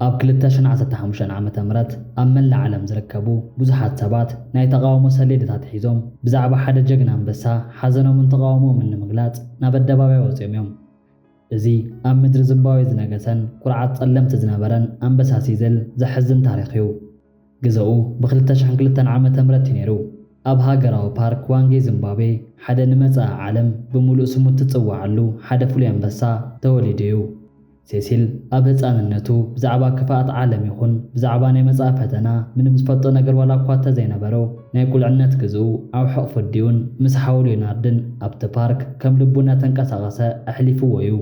ኣብ ክልተ ሽሕን ዓሰርተ ሓሙሽተን ዓመተ ምህረት ኣብ መላእ ዓለም ዝርከቡ ብዙሓት ሰባት ናይ ተቓውሞ ሰሌዳታት ሒዞም ብዛዕባ ሓደ ጀግና ኣንበሳ ሓዘኖምን ተቓውሞኦምን ንምግላጽ ናብ ኣደባባይ ወጺኦም እዮም። እዚ ኣብ ምድሪ ዝምባብዌ ዝነገሰን ኩርዓት ጸለምቲ ዝነበረን ኣንበሳ ሲዝል ዘሕዝን ታሪኽ እዩ። ግዘኡ ብ ክልተ ሽሕን ክልተን ዓመተ ምህረት እዩ ነይሩ። ኣብ ሃገራዊ ፓርክ ዋንጌ ዚምባብዌ ሓደ ንመጻኢ ዓለም ብምሉእ ስሙ እትጽውዓሉ ሓደ ፍሉይ ኣንበሳ ተወሊዱ እዩ። ሴሲል ኣብ ህጻንነቱ ብዛዕባ ክፍኣት ዓለም ይኹን ብዛዕባ ናይ መጻኢ ፈተና ምንም ዝፈልጦ ነገር ዋላ እኳ እንተዘይነበሮ፣ ናይ ቁልዕነት ግዝኡ ኣብ ሕቕፊ ኣዲኡን ምስ ሓው ሊዮናርድን ኣብቲ ፓርክ ከም ልቡ እናተንቀሳቐሰ ኣሕሊፍዎ እዩ።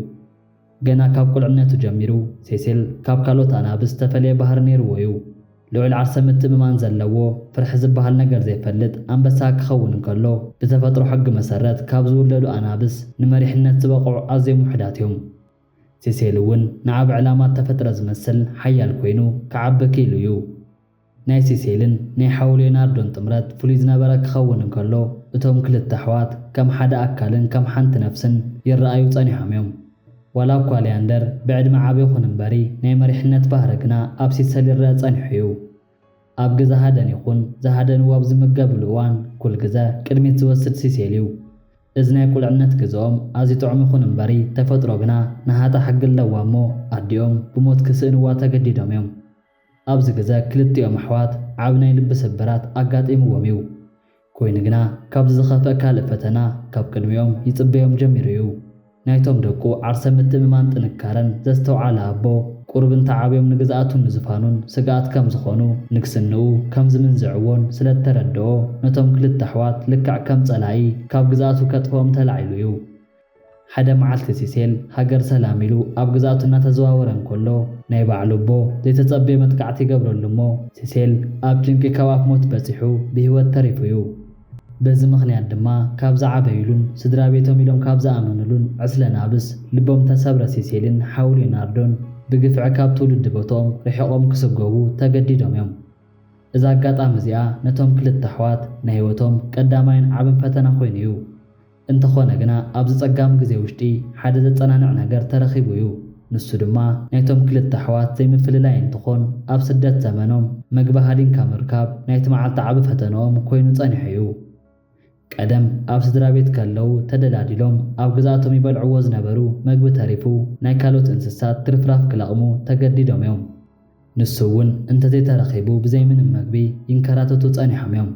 ገና ካብ ቁልዕነቱ ጀሚሩ ሴሲል ካብ ካልኦት ኣናብስ ዝተፈለየ ባህሪ ነይርዎ እዩ። ልዑል ዓርሰ ምትእምማን ዘለዎ፣ ፍርሒ ዝበሃል ነገር ዘይፈልጥ ኣንበሳ ክኸውን እንከሎ፣ ብተፈጥሮ ሕጊ መሰረት ካብ ዝውለዱ ኣናብስ ንመሪሕነት ዝበቕዑ ኣዝዮም ውሑዳት እዮም። ሴሲል እውን ንዓቢ ዕላማ እተፈጥረ ዝመስል ሓያል ኮይኑ ክዓቢ ክኢሉ እዩ። ናይ ሴሲልን ናይ ሓው ሊዮናርዶን ጥምረት ፍሉይ ዝነበረ ክኸውን እንከሎ፣ እቶም ክልተ ኣሕዋት ከም ሓደ ኣካልን ከም ሓንቲ ነፍስን ይረኣዩ ጸኒሖም እዮም። ዋላ እኳ ሊያንደር ብዕድመ ዓቢ ይኹን እምበሪ፣ ናይ መሪሕነት ባህሪ ግና ኣብ ሴሲል ይረኣ ጸኒሑ እዩ። ኣብ ግዘ ሃደን ይኹን ዝሃደንዎ ኣብ ዝምገብሉ እዋን፣ ኩል ግዘ ቅድሚት ዝወስድ ሴሲል እዩ። እዚ ናይ ቁልዕነት ግዘኦም ኣዝዩ ጥዑም ይኹን እምበሪ፣ ተፈጥሮ ግና ናሃታ ሕጊ ኣለዋ እሞ፣ ኣዲኦም ብሞት ክስእንዋ ተገዲዶም እዮም። ኣብዚ ግዘ ክልቲኦም ኣሕዋት ዓቢ ናይ ልቢ ስብራት ኣጋጢምዎም እዩ። ኮይኑ ግና ካብዚ ዝኸፍእ ካልእ ፈተና ካብ ቅድሚኦም ይጽበዮም ጀሚሩ እዩ። ናይቶም ደቁ ዓርሰ ምትእምማን ጥንካረን ዘስተውዓለ ኣቦ፣ ቁሩብ እንተዓብዮም ንግዝኣቱን ንዙፋኑን ስግኣት ከም ዝኾኑ፣ ንግስንኡ ከም ዝምንዝዕዎን ስለ እተረድኦ፣ ነቶም ክልተ ኣሕዋት ልክዕ ከም ጸላኢ ካብ ግዝኣቱ ከጥፍኦም ተላዒሉ እዩ። ሓደ መዓልቲ ሴሲል ሃገር ሰላም ኢሉ ኣብ ግዝኣቱ እናተዘዋወረ እንከሎ፣ ናይ ባዕሉ ኣቦ ዘይተጸበየ መጥቃዕቲ ይገብረሉ እሞ፣ ሴሲል ኣብ ጭንቂ ካብ ኣፍ ሞት በጺሑ ብህይወት ተሪፉ እዩ። በዚ ምኽንያት ድማ ካብ ዝዓበዩሉን ስድራ ቤቶም ኢሎም ካብ ዝኣመኑሉን ዕስለ ናብስ ልቦም ተሰብረ ሴሲልን ሓው ሊዮናርዶን ብግፍዒ ካብ ትውልዲ ቦትኦም ርሒቖም ክስጎጉ ተገዲዶም እዮም። እዛ ኣጋጣሚ እዚኣ ነቶም ክልተ ኣሕዋት ናይ ህይወቶም ቀዳማይን ዓብን ፈተና ኮይኑ እዩ። እንተኾነ ግና ኣብዚ ጸጋም ግዜ ውሽጢ ሓደ ዘጸናንዕ ነገር ተረኺቡ እዩ። ንሱ ድማ ናይቶም ክልተ ኣሕዋት ዘይምፍልላይ እንትኾን፣ ኣብ ስደት ዘመኖም መግቢ ሃዲንካ ምርካብ ናይቲ መዓልቲ ዓቢ ፈተንኦም ኮይኑ ጸኒሑ እዩ። ቀደም ኣብ ስድራ ቤት ከለዉ ተደላዲሎም ኣብ ግዝኣቶም ይበልዕዎ ዝነበሩ መግቢ ተሪፉ ናይ ካልኦት እንስሳት ትርፍራፍ ክለቕሙ ተገዲዶም እዮም። ንሱ እውን እንተዘይተረኺቡ ብዘይ ምንም መግቢ ይንከራተቱ ጸኒሖም እዮም።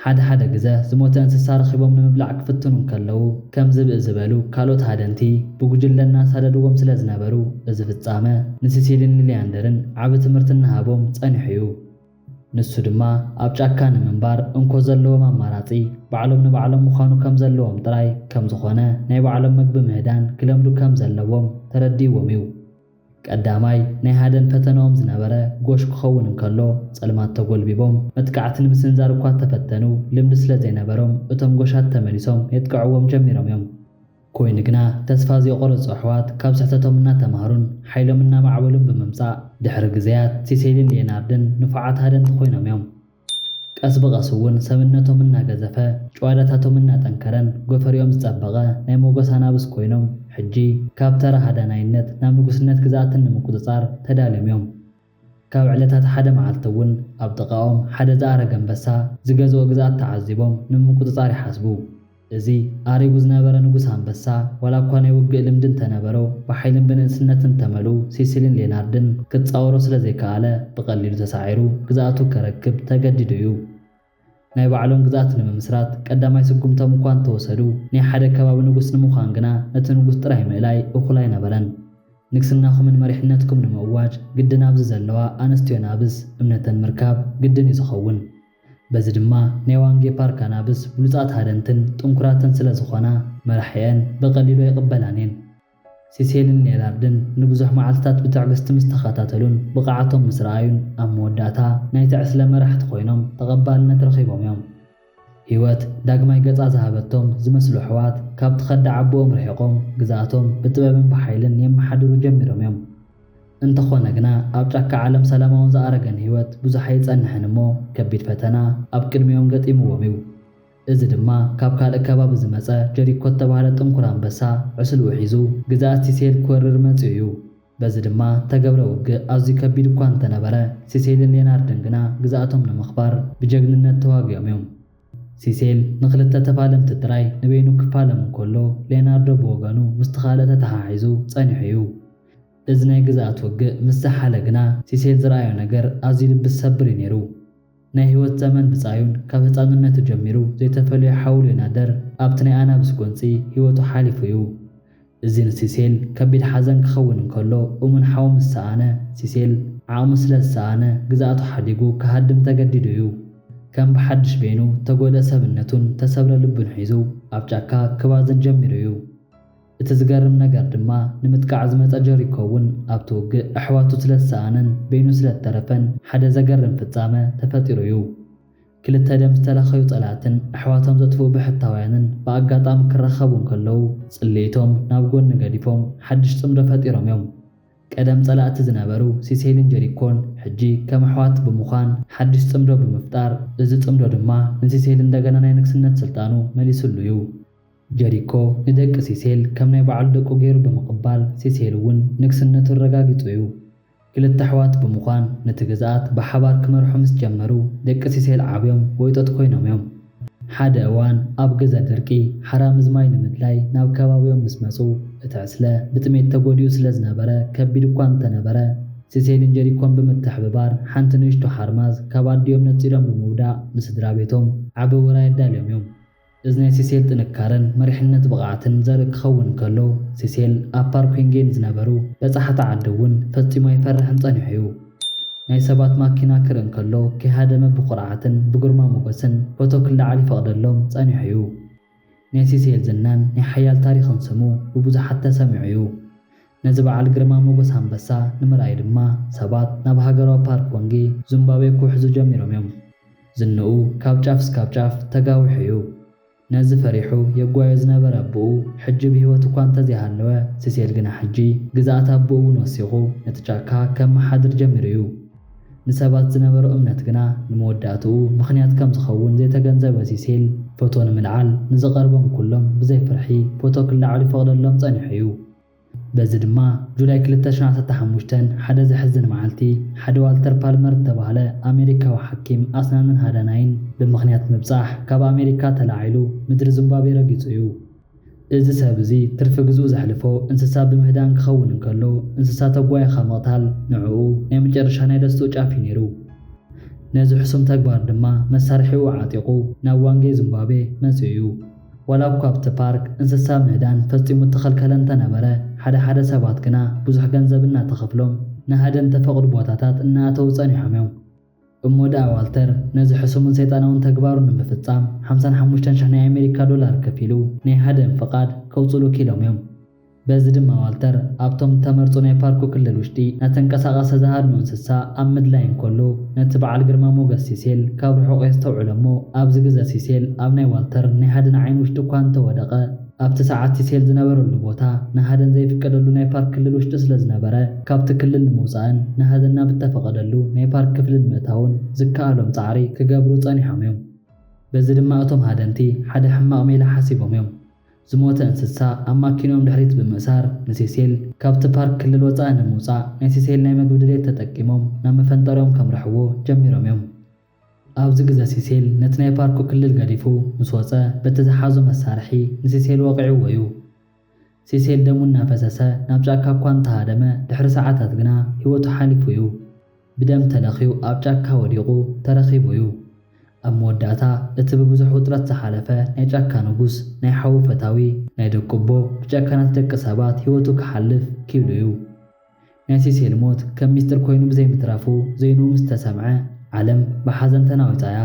ሓደ ሓደ ግዘ ዝሞተ እንስሳ ረኺቦም ንምብላዕ ክፍትኑ እንከለዉ ከም ዝብኢ ዝበሉ ካልኦት ሃደንቲ ብጉጅለ እናሳደድዎም ስለ ዝነበሩ፣ እዚ ፍጻመ ንሲሲልን ንሊያንደርን ዓቢ ትምህርቲ እናሃቦም ጸኒሑ እዩ። ንሱ ድማ ኣብ ጫካ ንምንባር እንኮ ዘለዎም ኣማራጺ ባዕሎም ንባዕሎም ምዃኑ ከም ዘለዎም ጥራይ ከም ዝኾነ፣ ናይ ባዕሎም መግቢ ምህዳን ክለምዱ ከም ዘለዎም ተረዲእዎም እዩ። ቀዳማይ ናይ ሃደን ፈተንኦም ዝነበረ ጎሽ ክኸውን እንከሎ፣ ጸልማት ተጎልቢቦም መጥቃዕቲ ንምስንዛር እኳ እንተፈተኑ፣ ልምዲ ስለ ዘይነበሮም እቶም ጎሻት ተመሊሶም የጥቅዕዎም ጀሚሮም እዮም። ኮይኑ ግና ተስፋ ዘይቆረጹ ኣሕዋት ካብ ስሕተቶም እናተማህሩን ሓይሎም እናማዕበሉን ብምምጻእ፣ ድሕሪ ግዜያት ሲሴልን ሊዮናርድን ንፉዓት ሃደንቲ ኮይኖም እዮም። ቀስ ብቐስ እውን ሰብነቶም እናገዘፈ፣ ጭዋዳታቶም እናጠንከረን ጎፈሪኦም ዝጸበቐ ናይ ሞገስ ኣናብስ ኮይኖም፣ ሕጂ ካብ ተራ ሃዳናይነት ናብ ንጉስነት ግዝኣትን ንምቁጽጻር ተዳልዮም እዮም። ካብ ዕለታት ሓደ መዓልቲ እውን ኣብ ጥቓኦም ሓደ ዝኣረገ ኣንበሳ ዝገዝኦ ግዝኣት ተዓዚቦም ንምቁጽጻር ይሓስቡ። እዚ ኣሪጉ ዝነበረ ንጉስ ኣንበሳ፣ ዋላ እኳ ናይ ውግእ ልምዲ እንተነበሮ፣ ብሓይልን ብንእስነትን እንተመልኡ ሲሲልን ሌናርድን ክጻወሮ ስለ ዘይከኣለ፣ ብቐሊሉ ተሳዒሩ ግዝኣቱ ከረክብ ተገዲዱ እዩ። ናይ ባዕሎም ግዝኣት ንምምስራት ቀዳማይ ስጉምቶም እኳ እንተወሰዱ፣ ናይ ሓደ ከባቢ ንጉስ ንምዃን ግና ነቲ ንጉስ ጥራይ ምእላይ እኹል ኣይነበረን። ንግስናኹምን መሪሕነትኩም ንምእዋጅ ግድን ኣብዚ ዘለዋ ኣንስትዮ ናብስ እምነተን ምርካብ ግድን እዩ ዝኸውን። በዚ ድማ ናይ ዋንጌ ፓርክ ኣናብስ ብሉጻት ሃደንትን ጥንኩራትን ስለ ዝኾና፣ መራሒአን ብቐሊሉ ኣይቕበላን እየን። ሲሴልን ሌናርድን ንብዙሕ መዓልትታት ብትዕግስቲ ምስ ተኸታተሉን ብቕዓቶም ምስ ረኣዩን፣ ኣብ መወዳእታ ናይቲ ዕስለ መራሕቲ ኮይኖም ተቐባልነት ረኺቦም እዮም። ህይወት ዳግማይ ገጻ ዝሃበቶም ዝመስሉ ኣሕዋት፣ ካብ ትኸዲ ዓቦኦም ርሒቖም፣ ግዝኣቶም ብጥበብን ብሓይልን የመሓድሩ ጀሚሮም እዮም። እንተኾነ ግና፣ ኣብ ጫካ ዓለም ሰላማውን ዝኣረገን ህይወት ብዙሕ ኣይጸንሕን እሞ፣ ከቢድ ፈተና ኣብ ቅድሚኦም ገጢምዎም እዩ። እዚ ድማ ካብ ካልእ ከባቢ ዝመጸ ጀሪኮ እተባህለ ጥንኩር ኣንበሳ ዕስልኡ ሒዙ ግዝኣት ሲሴል ክወርር መጺኡ እዩ። በዚ ድማ ተገብረ ውግእ ኣዝዩ ከቢድ እኳ እንተነበረ፣ ሲሴልን ሌናርድን ግና ግዝኣቶም ንምኽባር ብጀግንነት ተዋጊኦም እዮም። ሲሴል ንኽልተ ተፋለምቲ ጥራይ ንበይኑ ክፋለም እንከሎ፣ ሌናርዶ ብወገኑ ምስቲ ካልእ ተተሓሒዙ ጸኒሑ እዩ። እዚ ናይ ግዝኣት ውግእ ምስ ዘሓለ ግና፣ ሲሴል ዝረኣዮ ነገር ኣዝዩ ልቢ ዝሰብር እዩ ነይሩ። ናይ ህይወት ዘመን ብጻዩን ካብ ህጻንነቱ ጀሚሩ ዘይተፈለዮ ሓው ሌናደር ኣብቲ ናይ ኣናብስ ጎንጺ ህይወቱ ሓሊፉ እዩ። እዚ ንሲሴል ከቢድ ሓዘን ክኸውን እንከሎ፣ እሙን ሓው ምስ ሰኣነ፣ ሲሴል ዓቕሙ ስለ ዝሰኣነ ግዝኣቱ ሓዲጉ ክሃድም ተገዲዱ እዩ። ከም ብሓድሽ በይኑ ተጎድአ ሰብነቱን ተሰብረ ልቡን ሒዙ ኣብ ጫካ ክባዝን ጀሚሩ እዩ። እቲ ዝገርም ነገር ድማ ንምጥቃዕ ዝመጸ ጀሪኮ እውን ኣብቲ ውግእ ኣሕዋቱ ስለ ዝሰኣነን በይኑ ስለ ዝተረፈን ሓደ ዘገርም ፍጻመ ተፈጢሩ እዩ። ክልተ ደም ዝተለኸዩ ጸላእትን ኣሕዋቶም ዘጥፍኡ ብሕታውያንን ብኣጋጣሚ ክራኸቡ እንከለዉ ጽልኢቶም ናብ ጎኒ ገዲፎም ሓድሽ ጽምዶ ፈጢሮም እዮም። ቀደም ጸላእቲ ዝነበሩ ሲሴልን ጀሪኮን ሕጂ ከም ኣሕዋት ብምዃን ሓድሽ ጽምዶ ብምፍጣር፣ እዚ ጽምዶ ድማ ንሲሴል እንደገና ናይ ንግስነት ስልጣኑ መሊስሉ እዩ። ጀሪኮ ንደቂ ሲሴል ከም ናይ በዓሉ ደቁ ገይሩ ብምቕባል፣ ሲሴል እውን ንግስነቱ ኣረጋጊጹ እዩ። ክልተ ኣሕዋት ብምዃን ነቲ ግዝኣት ብሓባር ክመርሑ ምስ ጀመሩ፣ ደቂ ሲሴል ዓብዮም ወይጦት ኮይኖም እዮም። ሓደ እዋን ኣብ ግዘ ድርቂ ሓራ ምዝማይ ንምድላይ ናብ ከባቢኦም ምስ መጹ፣ እቲ ዕስለ ብጥሜት ተጎዲኡ ስለ ዝነበረ ከቢድ እኳ እንተነበረ፣ ሲሴልን ጀሪኮን ብምትሕብባር ሓንቲ ንእሽቶ ሓርማዝ ካብ ኣዲኦም ነጺሎም ብምውዳቕ ንስድራ ቤቶም ዓቢ ውራይ ኣዳልዮም እዮም። እዚ ናይ ሲሴል ጥንካረን መሪሕነት ብቕዓትን ዘርኢ ክኸውን ከሎ፣ ሲሴል ኣብ ፓርክ ዌንጌ ንዝነበሩ በጻሕቲ ዓዲ እውን ፈጺሙ ኣይፈርሕን ጸኒሑ እዩ። ናይ ሰባት ማኪና ክርኢ እንከሎ ከይሃደመ ብኹርዓትን ብግርማ ሞገስን ፎቶ ክለዓል ይፈቕደሎም ጸኒሑ እዩ። ናይ ሲሴል ዝናን ናይ ሓያል ታሪኽን ስሙ ብብዙሓት ተሰሚዑ እዩ። ነዚ በዓል ግርማ ሞገስ ኣንበሳ ንምርኣይ ድማ ሰባት ናብ ሃገራዊ ፓርክ ዌንጌ ዙምባቤ ክውሕዙ ጀሚሮም እዮም። ዝንኡ ካብ ጫፍ እስካብ ጫፍ ተጋዊሑ እዩ። ነዚ ፈሪሑ የጓዮ ዝነበረ ኣቦኡ ሕጂ ብህይወት እኳ እንተዘይሃለወ፣ ሲሴል ግና ሕጂ ግዝኣት ኣቦኡ እውን ወሲኹ ነቲ ጫካ ከመሓድር ጀሚሩ እዩ። ንሰባት ዝነበሮ እምነት ግና ንመወዳእትኡ ምኽንያት ከም ዝኸውን ዘይተገንዘበ ሲሴል፣ ፎቶ ንምልዓል ንዝቐርቦም ኩሎም ብዘይ ፍርሒ ፎቶ ክለዓሉ ይፈቕደሎም ጸኒሑ እዩ። በዚ ድማ ጁላይ ክልተ ሽሕን ዓሰርተ ሓሙሽተን ሓደ ዘሕዝን መዓልቲ፣ ሓደ ዋልተር ፓልመር እተባህለ ኣሜሪካዊ ሓኪም ኣስናንን ሃዳናይን ብምኽንያት ምብጻሕ ካብ ኣሜሪካ ተላዒሉ ምድሪ ዚምባብዌ ረጊጹ እዩ። እዚ ሰብ እዚ ትርፊ ግዝኡ ዘሕልፎ እንስሳ ብምህዳን ክኸውን እንከሎ፣ እንስሳ ተጓይኻ ምቕታል ንዕኡ ናይ መጨረሻ ናይ ደስትኡ ጫፍ እዩ ነይሩ። ነዚ ሕሱም ተግባር ድማ መሳርሒኡ ዓጢቑ ናብ ዋንጌ ዚምባብዌ መጺኡ እዩ። ዋላ እኳ ኣብቲ ፓርክ እንስሳ ምህዳን ፈጺሙ እተኸልከለ እንተነበረ፣ ሓደ ሓደ ሰባት ግና ብዙሕ ገንዘብ እናተኸፍሎም ንሃደን ተፈቕዱ ቦታታት እናኣተዉ ጸኒሖም እዮም። እሞ ደኣ ዋልተር ነዚ ሕሱምን ሰይጣናውን ተግባሩ ንምፍጻም ሓምሳን ሓሙሽተን ሽሕ ናይ ኣሜሪካ ዶላር ከፊሉ ናይ ሃደን ፍቓድ ከውጽሉ ኪሎም እዮም። በዚ ድማ ዋልተር ኣብቶም እተመርጹ ናይ ፓርኩ ክልል ውሽጢ እናተንቀሳቐሰ ዝሃድኖ እንስሳ ኣብ ምድላይ እንከሎ፣ ነቲ በዓል ግርማ ሞገስ ሲሴል ካብ ርሑቕ የስተውዕሎ እሞ፣ ኣብዚ ግዘ ሲሴል ኣብ ናይ ዋልተር ናይ ሃደን ዓይኒ ውሽጢ እኳ እንተወደቐ፣ ኣብቲ ሰዓት ሲሴል ዝነበረሉ ቦታ ንሃደን ዘይፍቀደሉ ናይ ፓርክ ክልል ውሽጢ ስለ ዝነበረ፣ ካብቲ ክልል ንምውጻእን ንሃደን ናብ እተፈቐደሉ ናይ ፓርክ ክፍሊ ንምእታውን ዝከኣሎም ጻዕሪ ክገብሩ ጸኒሖም እዮም። በዚ ድማ እቶም ሃደንቲ ሓደ ሕማቕ ሜላ ሓሲቦም እዮም። ዝሞተ እንስሳ ኣብ ማኪንኦም ድሕሪት ብምእሳር ንሲሴል ካብቲ ፓርክ ክልል ወጻኢ ንምውጻእ ናይ ሲሴል ናይ መግቢ ድሌት ተጠቂሞም ናብ መፈንጠሪኦም ከምርሕዎ ጀሚሮም እዮም። ኣብዚ ግዘ ሲሴል ነቲ ናይ ፓርኩ ክልል ገዲፉ ምስ ወጸ በቲ ዝሓዞ መሳርሒ ንሲሴል ወቒዕዎ እዩ። ሲሴል ደሙ እናፈሰሰ ናብ ጫካ እኳ እንተሃደመ ድሕሪ ሰዓታት ግና ህይወቱ ሓሊፉ እዩ። ብደም ተለኽዩ ኣብ ጫካ ወዲቑ ተረኺቡ እዩ። ኣብ መወዳእታ እቲ ብብዙሕ ውጥረት ዝሓለፈ ናይ ጫካ ንጉስ ናይ ሓዉ ፈታዊ ናይ ደቁ ኣቦ ብጨካናት ደቂ ሰባት ህይወቱ ክሓልፍ ክኢሉ እዩ። ናይ ሲሴል ሞት ከም ሚስጥር ኮይኑ ብዘይምትራፉ ዘይንኡ ምስ ተሰምዐ ዓለም ብሓዘን ተናዊጻ እያ።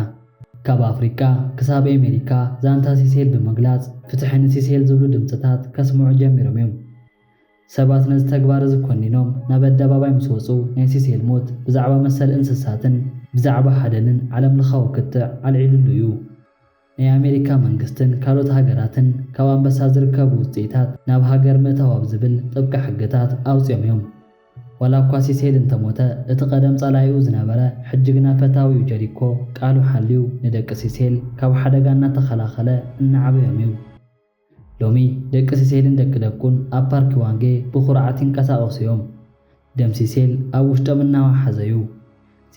ካብ ኣፍሪቃ ክሳብ ኤሜሪካ ዛንታ ሲሴል ብምግላጽ ፍትሒ ንሲሴል ዝብሉ ድምጽታት ከስምዑ ጀሚሮም እዮም። ሰባት ነዚ ተግባር እዚ ኮኒኖም ናብ ኣደባባይ ምስ ወጹ ናይ ሲሴል ሞት ብዛዕባ መሰል እንስሳትን ብዛዕባ ሃደንን ዓለም ለኻዊ ክትዕ ኣልዒሉሉ እዩ። ናይ ኣሜሪካ መንግስትን ካልኦት ሃገራትን ካብ ኣንበሳ ዝርከቡ ውፅኢታት ናብ ሃገር ምእታው ኣብ ዝብል ጥብቂ ሕግታት ኣውፂኦም እዮም። ዋላ እኳ ሲሴል እንተሞተ እቲ ቀደም ጸላኢኡ ዝነበረ ሕጂ ግና ፈታዊኡ ጀሪኮ ቃሉ ሓልዩ ንደቂ ሲሴል ካብ ሓደጋ እናተኸላኸለ እናዓበዮም እዩ። ሎሚ ደቂ ሲሴልን ደቂ ደቁን ኣብ ፓርክ ዋንጌ ብኹርዓት ይንቀሳቐሱ እዮም። ደም ሲሴል ኣብ ውሽጦም እናወሓዘ እዩ።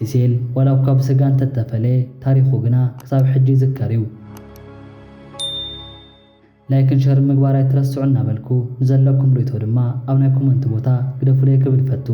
ሲሴል ዋላ እኳ ብስጋ እንተተፈለየ፣ ታሪኹ ግና ክሳብ ሕጂ ይዝከር እዩ። ላይክን ሸር ምግባር ኣይትረስዑ እናበልኩ፣ ንዘለኩም ርእይቶ ድማ ኣብ ናይ ኮመንት ቦታ ግደፉለይ ክብል ፈቱ።